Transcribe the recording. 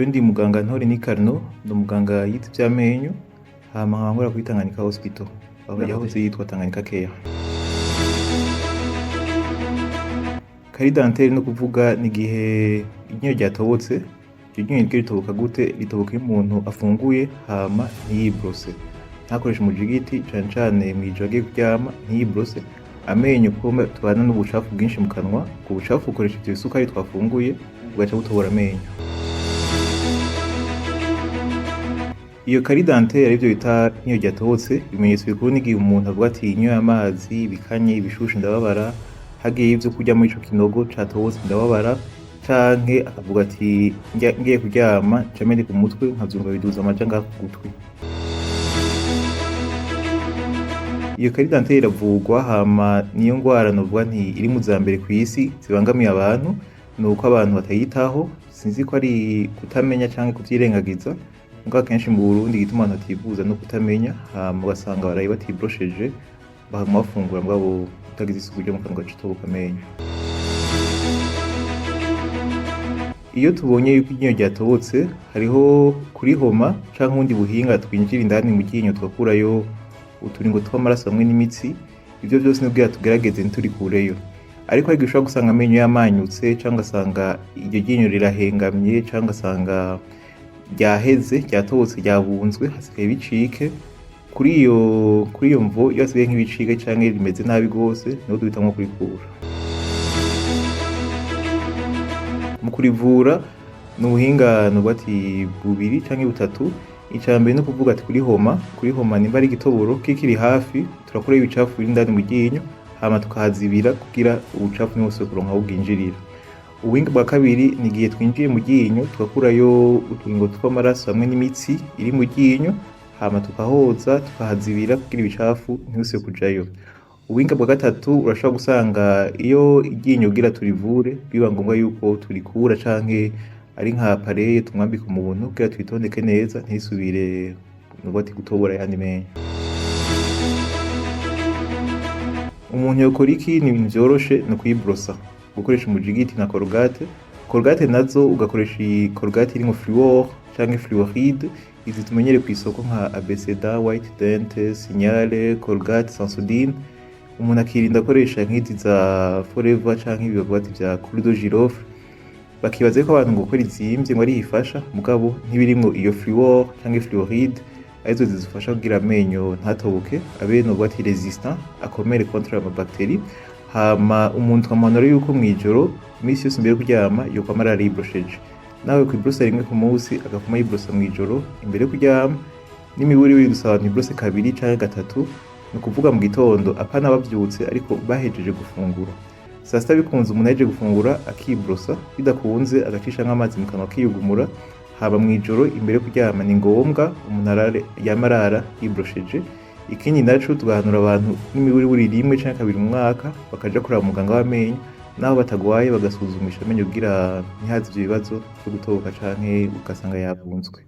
Jewe ndi muganga Ntore Nicarno, ndi umuganga yize ivy'amenyo, hama nkaba nkora kuri Tanganyika Hospital, aho yahoze yitwa Tanganyika Care. Carie dentaire no kuvuga ni igihe iryinyo ryatobotse. Iryo ryinyo ryo ritoboka gute? Ritoboka iyo umuntu afunguye hama ntiyibrose, ntakoreshe umujigiti, cane cane mw'ijoro agiye kuryama ntiyibrose amenyo, kuko tubana n'ubucafu bwinshi mu kanwa. Ubwo bucafu bukoresha ivyo bisukari twafunguye, bugaca butobora amenyo. Iyo carie dentaire, arivyo bita iryinyo ryatobotse, ibimenyetso bikuru n'igihe umuntu avuga ati: "Nyoye amazi, ibikanye, ibishushe ndababara, hagiye ivyo kurya muri ico kinogo catobotse ndababara", canke akavuga ati: "Ngiye kuryama nca meneka umutwe, nkavyumva biduza amaja ngaha ku gutwi." Iyo carie dentaire iravurwa, hama niyo ngwara novuga nti iri mu zambere kw'isi zibangamiye abantu, nuko abantu batayitaho, sinzi ko ari kutamenya canke kuvyirengagiza. Mugabo kenshi mu Burundi igituma abantu bativuza no kutamenya, hama ugasanga baraye batibrosheje, bakaguma bafungura, mugabo utagize isuku ryo mu kanwa ugaca utoboka amenyo. Iyo tubonye yuko iryinyo ryatobotse, hariho kurihoma canke ubundi buhinga twinjira indani mu ryinyo tugakurayo uturingo tw'amaraso hamwe n'imitsi. Ivyo vyose ni kugira tugerageze ntiturikureyo. Ariko hari igihe ushobora gusanga amenyo yamanyutse, canke ugasanga iryo ryinyo rirahengamye, canke ugasanga ryaheze, ryatobotse, ryabunzwe, hasigaye ibicike. Kuri iyo mvo, iyo hasigaye nk'ibicike canke rimeze nabi gose, niho duhitamwo kurikura. Mu kurivura ni ubuhinga novuga ati bubiri canke butatu. Ica mbere ni ukuvuga ati kurihoma. Kurihoma, nimba ari igitoboro kikiri hafi, turakurayo ibicafu biri indani mu ryinyo, hama tukahazibira kugira ubucafu ntibusubire kuronka aho bwinjirira. Ubuhinga bwa kabiri ni igihe twinjiye mu ryinyo tugakurayo uturingo tw'amaraso hamwe n'imitsi iri mu ryinyo, hama tukahoza, tukahazibira kugira ibicafu ntibisubire kujayo. Ubuhinga bwa gatatu, urashobora gusanga iyo iryinyo kugira turivure biba ngombwa yuko turikura, canke ari nka appareil tumwambika umuntu kugira tuyitondeke neza, ntisubire novuga ati gutobora ayandi menyo. Umuntu yokora iki? Ni ibintu vyoroshe, ni ukuyibrosa, gukoresha umujigiti na colgate. Colgate nazo ugakoresha iyi colgate irimwo fluor canke fluoride, izi tumenyereye kw'isoko nka Abeceda, White Dent, Signal, Colgate, Sensodyne. Umuntu akirinda akoresha nk'izi za Forever canke ibi bavuga ati vya clou de girofle, bakibaza yuko abantu ngo gukora izimvye ngo ariyo ifasha, mugabo ntibirimwo iyo fluor canke fluoride, arizo zidufasha kugira amenyo ntatoboke, abe novuga ati resistant, akomere contre ama bactéries. Hama umuntu tukamuhanura yuko mw'ijoro, imisi yose imbere yo kuryama, yokwama arara yibrosheje. Nawe kwibrosa rimwe ku munsi, agapfuma yibrosa mw'ijoro imbere yo kuryama. N'imiburiburi dusaba abantu ibrose kabiri canke gatatu, ni ukuvuga mu gitondo, apana bavyutse, ariko bahejeje gufungura saa sita. Bikunze umuntu ahejeje gufungura akibrosa, bidakunze agacisha nk'amazi mu kanwa akiyugumura. Haba mw'ijoro imbere yo kuryama, ni ngombwa umuntu arare, yama arara yibrosheje. Ikindi naco, tugahanura abantu n'imiburiburi rimwe canke kabiri mu mwaka bakaja kuraba umuganga w'amenyo, naho batagwaye, bagasuzumisha amenyo kugira ntihaze ivyo bibazo vyo gutoboka canke ugasanga yavunzwe.